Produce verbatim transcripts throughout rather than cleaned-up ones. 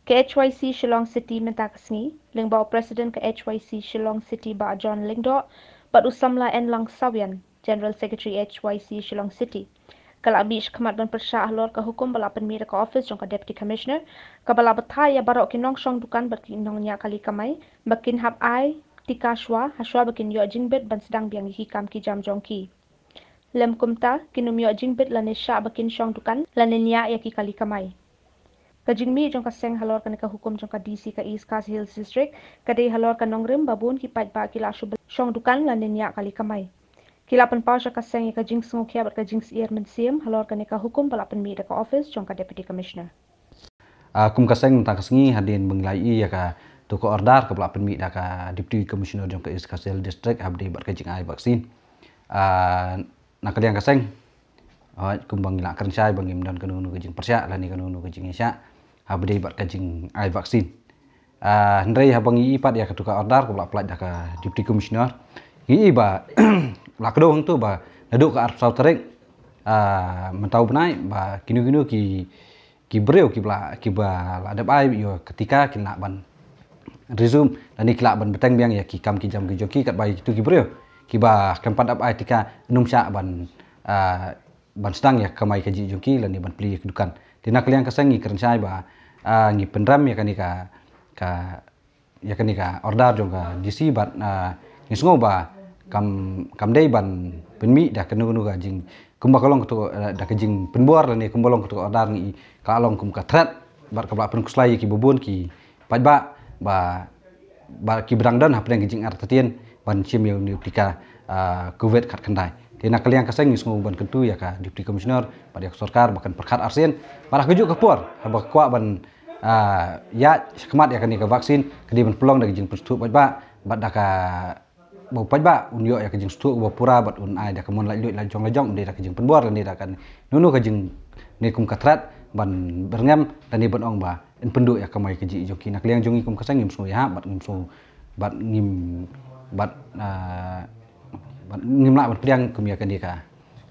Ka H Y C Shillong City mynta ka sngi, lyngba u President ka H Y C Shillong City Bah John Lyngdoh, bad u samla N Lang Sawian, General Secretary H Y C Shillong City, ka la mih shakhmat ban pyrshah halor ka hukum ba la pynmih da ka office jong ka Deputy Commissioner, kaba la batai ïa baroh ki nongshong dukan bad ki nongñiah kali kamai ba kin hap ai tika shuwa, ha shuwa ba kin ïoh jingbit ban sdang biang ïa ki kam ki jam jong ki. Lem kumta, kin ym ïoh jingbit lane shah ba kin shong dukan lane ñiah ïa ki kali kamai. Ka jingmih jong ka seng halor kane ka hukum jong ka D C ka East Khasi Hills District ka dei halor ka nongrim ba bun ki paidbah ki la shu shong dukan lane ñiah kali kamai. Ki la pynpaw sha ka seng ïa ka jingsngewkhia bad ka jingsyier mynsiem halor kane ka hukum ba la pynmih da ka office jong ka Deputy Commissioner. Ah, kum ka seng mynta ka sngi hadien ba ngi la ïohi ïa katu ka order kaba la pynmih da ka Deputy Commissioner jong ka East Khasi Hills District haba ïadei bad ka jingai vaccine. Ah, na ka liang ka seng, ah, kumba ngi la kren shai ba ngim don kano kano ka jingpyrshah lane kano kano ka jingïaishah haba ïadei bad ka jingai vaccine. Ah, hynrei haba ngi ïohi pat ïa katu ka order kaba la pynlait da ka Deputy Commissioner, ngi ïohi ba la kdew hangtu ba naduh ka arphew saw tarik, ah, mynta u bnai ba kino kino ki ki briew kiba la, kiba la dep ai ïa ka tika kin lah ban resume lane ki lah ban bteng biang ïa ki kam ki jam ki jong ki, katba ïa kitu ki briew kiba khlem pat dep ai tika ym shah ban, ah, ban sdang ïa ka kamai kajih jong ki lane ban plie ïa ki dukan. Te na ka liang ka seng ngi kren shai ba, ah, ngi pynrem ïa kane ka, ka ïa kane ka order jong ka D C bad, ah, ngi sngew ba kam, kam dei ban pynmih da kano kano ka jing, kumba ka long katu, ah, da ka jingpynbor lane kumba long katu ka order ngi, ka long kum ka threat bad kaba la pynkhuslai ïa kiba bun ki paidbah ba, ba kiba dang don hapdeng ka jingartatien ban shim ïa une u tika, ah, covid khatkhyndai. Te na ka liang ka seng ngi sngew ban kyntu ïa ka Deputy Commissioner bad ïa ka sorkar ba kan pyrkhat arsien bad ha kajuh ka por haba ka kwah ban, ah, ïaid shakhmat ïa kane ka vaccine ka dei ban pynlong da ka jingpynsngewthuh paidbah bad da ka, ba u paidbah un ïoh ïa ka jingsngewthuh kaba pura bad un ai da ka mon laitluid la jong la jong, ym dei da ka jingpynbor lane da kano kano ka jing, ne kum ka threat ban byrngem lane ban ong ba yn pynduh ïa ka kamai kajih jong ki. Na ka liang jong ngi kum ka seng ngim sngew ïahap bad ngim sngew, bad ngim, bad, ah, bad ngim lah ban pdiang kum ïa kane ka,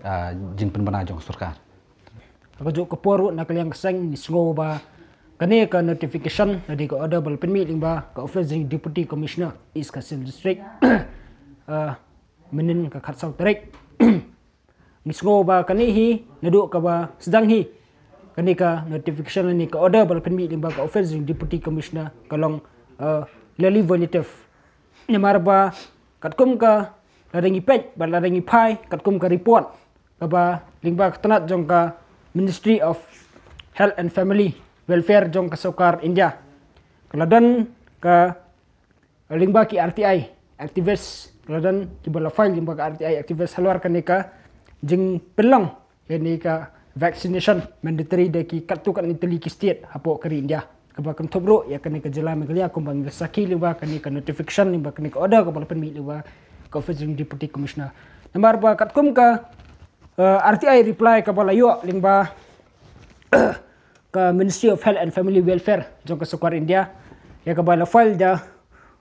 ah, jingpynbna jong ka sorkar. Ha kajuh ka por ruh na ka liang ka seng ngi sngew ba kane ka notification lane ka order ba la pynmih lyngba ka office jong Deputy Commissioner East Khasi Hills District, ah, mynhynnin ka khatsaw tarik. Ngi sngew ba kane hi naduh kaba sdang hi kane ka notification lane ka order ba la pynmih lyngba ka office jong Deputy Commissioner ka long, ah, clearly violative. Namar ba katkum ka, lada ngi peit bad lada ngi phai katkum ka report kaba lyngba ka tnat jong ka Ministry of Health and Family Welfare jong ka sorkar India, ka la don ka lyngba ki R T I activist, ka la don kiba la file lyngba ka R T I activist halor kane ka jingpynlong ïa kane ka vaccination mandatory da ki katto katne tylli ki state hapoh ka ri India, kaba kynthup ruh ïa kane ka jylla Meghalaya kumba ngi la sakhi lyngba kane ka notification, lyngba kane ka order kaba la pynmih lyngba ka office jong Deputy Commissioner. Namar ba katkum ka, eh, R T I reply kaba la ïoh lyngba ka Ministry of Health and Family Welfare jong ka sorkar India, ïa kaba la file da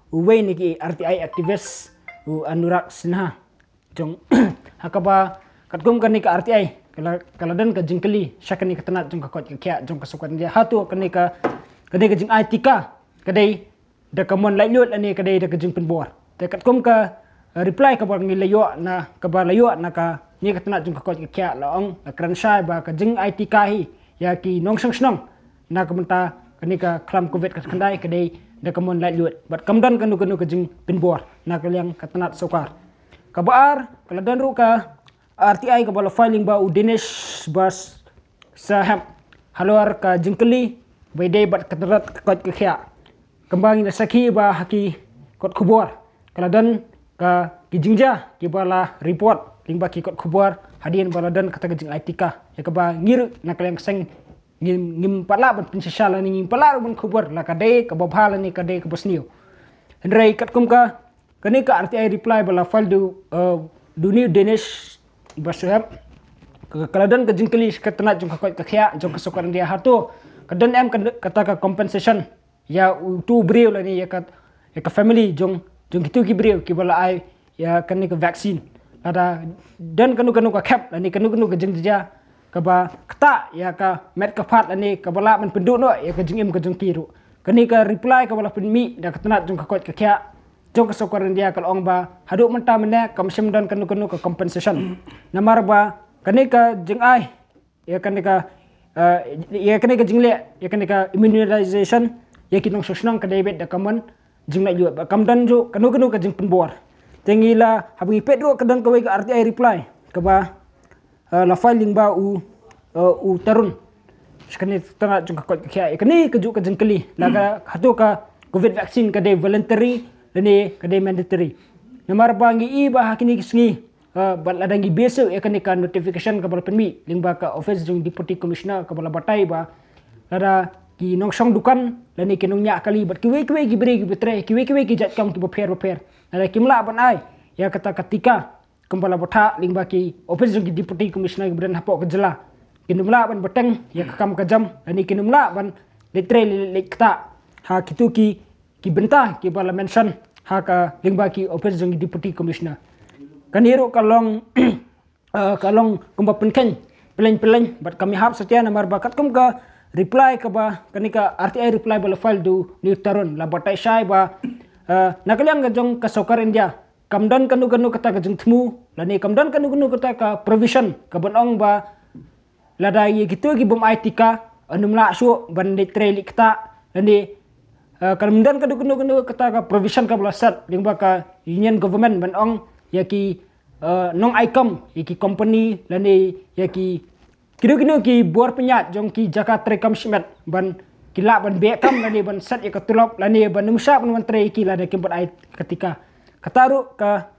uwei na ki R T I activist, u Anurag Sinha. Jong, ha kaba katkum kane ka R T I ka la, ka la don ka jingkylli sha kane ka tnat jong ka koit ka khiah jong ka sorkar India, hato kane ka, kane ka jingai tika ka dei da ka mon laitluid lane ka dei da ka jingpynbor. Te katkum ka, eh, reply kaba ngi la ïoh na, kaba la ïoh na kane ka tnat jong ka koit ka khiah, la ong, la kren shai ba ka jingai tika hi ïa ki nongshong shnong na ka bynta kane ka khlam covid khatkhyndai ka dei da ka mon laitluid bad kam don kano kano ka jingpynbor na ka liang ka tnat sorkar. Kaba ar, ka la don ruh ka R T I kaba la file lyngba u Dinesh Bas Saheb halor ka jingkylli ba ïadei bad ka tnat ka koit ka khiah. Kumba ngi la sakhi ba ha ki kot khubor ka la don ka, ki jingjia kiba la report lyngba ki kot khubor hadien ba la don kata ka jingai tika, ïa kaba ngi ruh na ka liang ka seng ngim, ngim pat lah ban pynshisha lane ngim pat lah ruh ban khubor la ka dei kaba bha lane ka dei kaba sniew. Hynrei katkum ka, kane ka R T I reply ba la file da u, eh, da une u Dinesh Bas Saheb, ka, ka la don ka jingkylli sha ka tnat jong ka koit ka khiah jong ka sorkar India, hato ka don em ka, kata ka compensation ïa utu u briew lane ïa ka, ïa ka family jong, jong kitu ki briew kiba la ai ïa kane ka vaccine. Lada don kano kano ka khep lane kano kano ka jingjia kaba ktah ïa ka met ka phad lane kaba lah ban pynduh noh ïa ka jingim ka jong ki ruh, kane ka reply kaba la pynmih da ka tnat jong ka koit ka khiah jong ka sorkar India ka la ong ba haduh mynta mynne kam shym don kano kano ka compensation. Namar ba kane ka jingai ïa kane ka, eh, ïa kane ka jingleh ïa kane ka immunization ïa ki nongshong shnong ka dei beit da ka mon jinglaitluid, ba kam don ju kano kano ka jingpynbor. Te ngi la, haba ngi peit ruh ka don kawei ka R T I reply kaba, eh, la file lyngba u, eh, u Tarun. Kane tnat jong ka koit ka khiah, kane ka ju ka jingkylli la ka, hato ka covid vaccine ka dei voluntary lane ka dei mandatory. Namar ba ngi i ba ha kine ki sngi, eh, bad lada ngi base ïa kane ka notification kaba la pynmih lyngba ka office jong Deputy Commissioner kaba la batai ba lada ki nongshong dukan lane ki nongñiah kali bad kiwei kiwei ki briew kiba trei, kiwei kiwei ki jait kam kiba pher ba pher, lada kim lah ban ai ïa kata ka tika kumba la batai lyngba ki office jong ki Deputy Commissioner kiba don hapoh ka jylla, kin ym lah ban bteng ïa ka kam ka jam lane kin ym lah ban leit trei leit ktah ha kito ki, ki bynta kiba la mention ha ka lyngba ki office jong ki Deputy Commissioner. Kane ruh ka long, eh, ka long kumba pynkheiñ pyllein pyllein bad kam ïahap satia namar ba katkum ka reply kaba, kane ka R T I reply ba la file da une u Tarun la batai shai ba, eh, na ka liang ka jong ka sorkar India kam don kano kano kata ka jingthmu lane kam don kano kano kata ka provision kaban ong ba lada ïa kito ki bym ai tika, eh, ym lah shuh ban leit trei leit ktah lane, eh, kam don kano kano kata ka provision kaba la set lyngba ka Union Government ban ong ïa ki, eh, nongai kam, ïa ki company lane ïa ki, kino kino ki bor pynïaid jong ki jaka trei kam shimet ban ki lah ban beh kam lane ban set ïa ka tulop lane ban ym shah ban wan trei ïa ki lada kim pat ai ka tika. Kata ruh ka,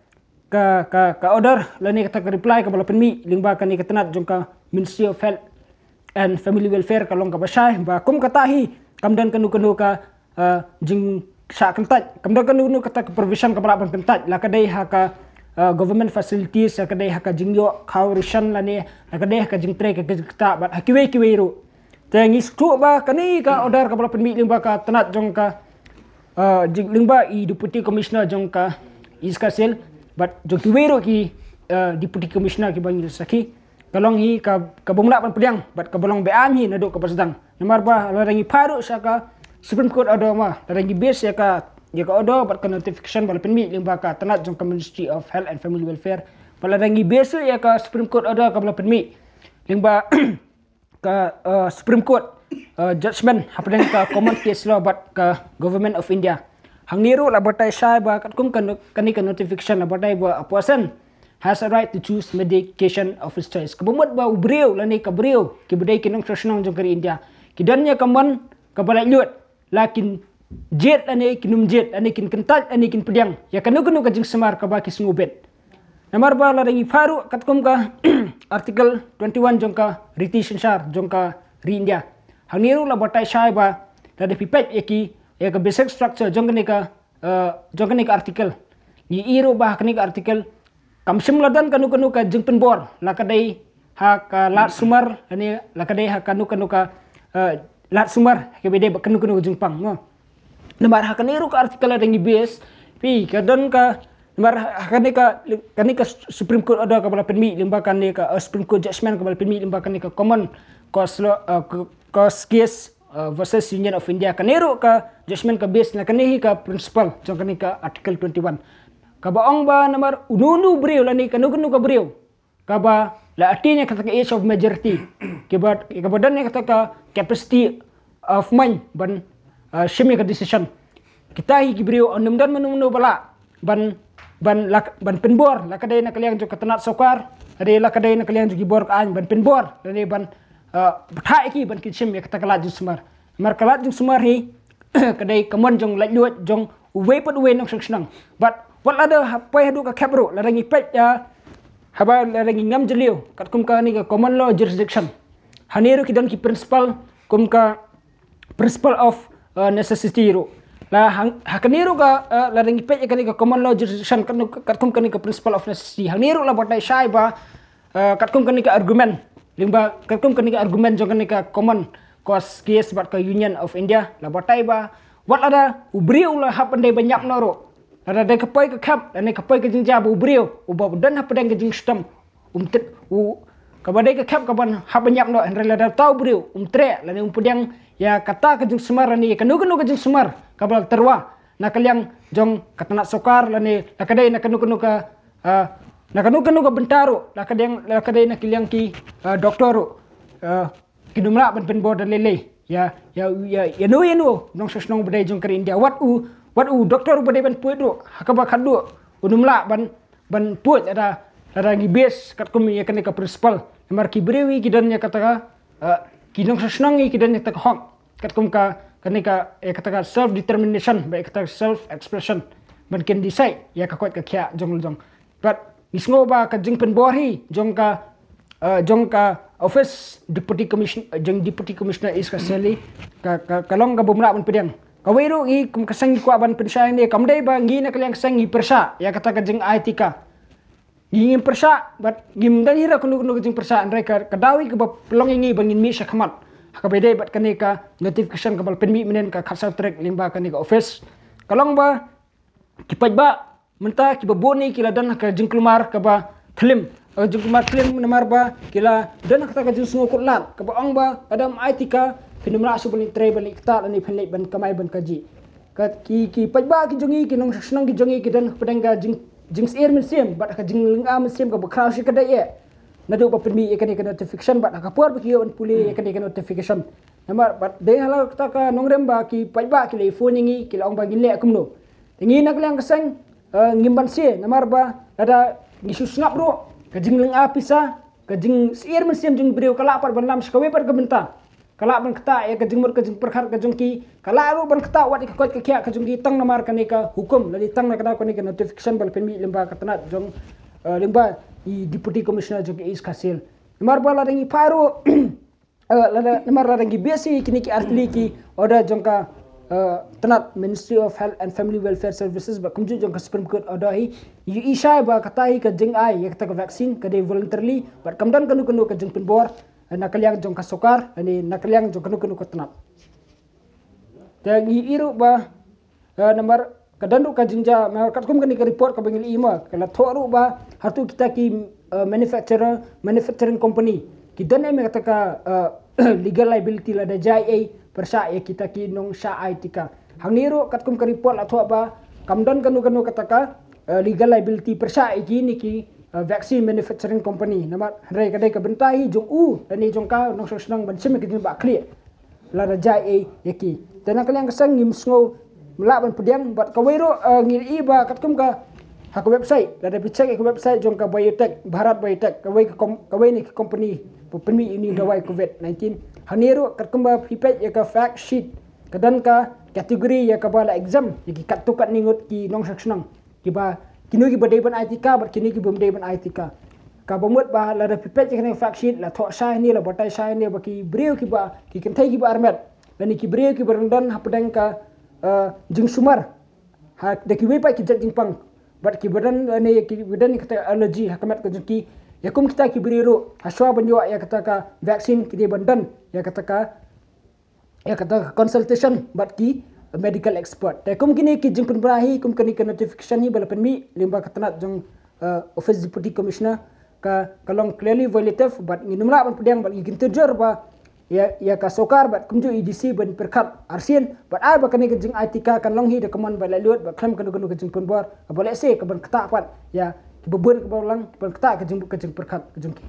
ka, ka, ka order lane kata ka reply kaba la pynmih lyngba kane ka tnat jong ka Ministry of Health and Family Welfare ka long kaba shai ba kum kata hi kam don kano kano ka, eh, jingshah kyntait, kam don kano kano kata ka provision kaba lah ban kyntait la ka dei ha ka, eh, government facilities, la ka dei ha ka jingïoh khaw ration lane la ka dei ha ka jingtrei ka jingktah bad ha kiwei kiwei ruh. Te ngi sngewthuh ba kane ka order kaba la pynmih lyngba ka tnat jong ka, eh, jing, lyngba i Deputy Commissioner jong ka East Khasi Hills bad jong kiwei ruh ki, eh, Deputy Commissioner kiba ngi sakhi, ka long hi ka, kaba ym lah ban pdiang bad kaba long beaiñ hi naduh kaba sdang. Namar ba lada ngi phai ruh sha ka Supreme Court order, ma lada ngi base ïa ka, ïa ka order bad ka notification ba la pynmih lyngba ka tnat jong ka Ministry of Health and Family Welfare, bad lada ngi base ïa ka Supreme Court order kaba la pynmih lyngba ka, uh, Supreme Court, uh, judgment hapdeng ka common case law bad ka Government of India. Hangne ruh la batai shai ba katkum ka no-, kane ka notification la batai ba a person has a right to choose medication of his choice. Kaba mut ba u briew lane ka briew kiba dei ki nongshong shnong jong ka ri India ki don ïa ka mon kaba laitluid la kin jied lane kin ym jied lane kin kyntait lane kin pdiang ïa kano kano ka jingsumar kaba ki sngewbit. Namar ba lada ngi phai ruh katkum ka Article twenty-one jong ka Riti Synshar jong ka ri India, hangne ruh la batai shai ba lada phi peit ïa ki, ïa ka basic structure jong kane ka, eh, jong kane ka article, ngi i ruh ba ha kane ka article kam shym la don kano kano ka jingpynbor la ka dei ha ka lad sumar lane la ka dei ha kano kano ka, eh, lad sumar kaba dei bad kano kano ka jingpang, mo. Namar ha kane ruh ka article lada ngi base, phi, ka don ka, namar ha kane ka, kane ka Supreme Court order kaba la pynmih lyngba kane ka, eh, Supreme Court judgment kaba la pynmih lyngba kane ka common cause law, eh, cause case, eh, versus Union of India, kane ruh ka judgment ka base na kane hi ka principle jong kane ka Article twenty-one kaba ong ba namar uno uno u briew lane kano kano ka briew kaba la attain ïa kata ka age of majority, kaba, kaba don ïa kata ka capacity of mind ban, uh, shim ïa ka decision. Kita hi ki briew, ym don mano mano ba lah ban, ban, la, ban pynbor la ka dei na ka liang jong ka tnat sorkar, la dei la ka dei na ka liang jong ki bor ka aiñ ban pynbor lane ban, uh, batai ïa ki ban kin shim ïa kata ka lad jingsumar. Namar ka lad jingsumar hi ka dei ka mon jong laitluid jong uwei pat uwei nongshong shnong. Bad wat lada ha, poi haduh ka khep ruh, lada ngi peit ïa, haba lada ngi ngam jylliew katkum kane ka common law jurisdiction, hangne ruh ki don ki principle kum ka principle of, uh, necessity ruh. La hang, ha kane ruh ka, uh, lada ngi peit ïa kane ka common law jurisdiction katkum, katkum kane ka principle of necessity, hangne ruh la batai shai ba, uh, katkum kane ka argument lyngba, katkum kane ka argument jong kane ka common cause case bad ka Union of India, la batai ba wat lada u briew la hap ban dei ban ïap noh ruh, lada dei ka poi ka khep lane ka poi ka jingjia ba u briew uba don hapdeng ka jingshitom um tet, u, kaba dei ka khep kaban hap ban ïap noh, hynrei lada uta u briew um treh lane um pdiang ïa kata ka jingsumar lane ïa kano kano ka jingsumar kaba la tyrwa na ka liang jong ka tnat sorkar lane la ka dei na kano kano ka, ah, na kano kano ka bynta ruh, la ka dei, la ka dei na ka liang ki, ah, doktor ruh, ah, kin ym lah ban pynbor da lei lei ïa, ïa, ïa, ïano ïano nongshong shnong ba dei jong ka ri India. Wat u, wat u doktor ba dei ban pud ruh ha kaba khatduh un ym lah ban, ban pud lada, lada ngi base katkum ïa kane ka principle. Namar ki briew hi ki don ïa kata ka, ah, ki nongshong shnong hi ki don ïa kata ka hok katkum ka, kane ka, ïa kata ka self determination bad ïa kata ka self expression ban kin decide ïa ka koit ka khiah jong u jong. Bad ngi sngew ba ka jingpynbor hi jong ka, eh, jong ka office Deputy Commissioner, jong Deputy Commissioner East Khasi Hills ka, ka, ka long kaba ym lah ban pdiang. Kawei ruh ngi kum ka seng ngi kwah ban pynshai ne kam dei ba ngi na ka liang ka seng ngi pyrshah ïa kata ka jingai tika. Ngi ngim pyrshah bad ngim don hi ruh kano kano ka jingpyrshah, hynrei ka, ka daw hi kaba pynlong ïa ngi ba ngin mih shakhmat ha kaba ïadei bad kane ka notification kaba la pynmih mynhynnin ka khatsaw tarik lyngba kane ka office. Ka long ba ki paidbah mynta kiba bun hi ki la don ha ka jingkulmar kaba thyllim, ha ka jingkulmar thyllim namar ba ki la don ha kata ka jingsngew kut lad kaba ong ba lada ym ai tika phin ym lah shuh ban leit trei, ban leit ktah lane phin leit ban kamai ban kajih. Ka, ki, ki paidbah ki jong ngi, ki nongshong shnong ki jong ngi ki don hapdeng ka jing, jingsyier mynsiem bad ka jinglyngngoh mynsiem kaba khraw shikatdei eh. Naduh ba pynmih ïa kane ka notification bad ha ka por ba ki ïoh ban pule ïa kane ka notification. Namar bad dei halor kata ka nongrim ba ki paidbah ki la phone ïa ngi, ki la ong ba ngin leh kumno. Te ngi na ka liang ka seng, eh, ngim banse namar ba lada ngi shu sngap ruh ka jinglyngngoh pisa, ka jingsyier mynsiem jong briew ka lah pat ban lam sha kawei pat ka bynta. Ka lah ban ktah ïa ka jingmut ka jingpyrkhat ka jong ki, ka lah ruh ban ktah wat ïa ka koit ka khiah ka jong ki tang namar kane ka hukum lane tang na ka daw kane ka notification ba la pynmih lyngba ka tnat jong, eh, lyngba i Deputy Commissioner jong ka East Khasi Hills. Namar ba lada ngi phai ruh, eh, lada, namar lada ngi base ïa kine ki artylli ki order jong ka, eh, tnat Ministry of Health and Family Welfare Services bad kumjuh jong ka Supreme Court order hi, ngi ïohi shai ba kata hi ka jingai ïa kata ka vaccine ka dei voluntarily bad kam don kano kano ka jingpynbor na ka liang jong ka sorkar lane na ka liang jong kano kano ka tnat. Te ngi ïohi ruh ba, eh, namar ka don ruh ka jingjia, namar katkum kane ka report kaba ngi la ïohi ma, ka la thoh ruh ba hato kita ki, eh, manufacturer, manufacturing company ki don em ïa kata ka, eh, legal liability lada jia ei pyrshah ïa kita ki nongshah ai tika. Hangne ruh katkum ka report la thoh ba kam don kano kano kata ka, eh, legal liability pyrshah ïa kine ki, eh, vaccine manufacturing company. Namar hynrei ka dei ka bynta hi jong u lane jong ka nongshong shnong ban shim ïa ka jingbakla lada jia ei ïa ki. Te na ka liang ka seng ngim sngew ym lah ban pdiang bad kawei ruh, eh, ngi ïohi ba katkum ka ha ka website, lada phi check ïa ka website jong ka Biotech, Bharat Biotech, kawei ka kom-, kawei na ki company ba pynmih ïa une u dawai covid nineteen. Hangne ruh katkum ba phi peit ïa ka fact sheet ka don ka category ïa kaba la exempt ïa ki katto katne ngut ki nongshong shnong. Kiba, kino kiba dei ban ai tika bad kino kiba ym dei ban ai tika. Kaba mut ba lada phi peit ïa kane ka fact sheet la thoh shai hangne, la batai shai hangne ba ki briew kiba, ki kynthei kiba armet lane ki briew kiba don hapdeng ka, eh, jingsumar ha, da kiwei pat ki jait jingpang bad kiba don lane kiba don ïa kata allergy ha ka met ka jong ki, ïa kum kita ki briew ruh hashwa ban ïoh ïa kata ka vaccine ki dei ban don ïa kata ka, ïa kata ka consultation bad ki medical expert. Te kum kine ki jingpynbna hi, kum kane ka notification hi ba la pynmih lyngba ka tnat jong, eh, Office Deputy Commissioner, ka, ka long clearly violative bad ngin ym lah ban pdiang bad ngi kyntu jur ba ïa, ïa ka sorkar bad kumjuh i D C ban pyrkhat arsien bad ai ba kane ka jingai tika kan long hi da ka mon ba laitluid bad khlem kano kano ka jingpynbor kaba lehse ka ban ktah pat ïa kiba bun kaba lang, ban ktah ka jing, ka jingpyrkhat ka jong ki.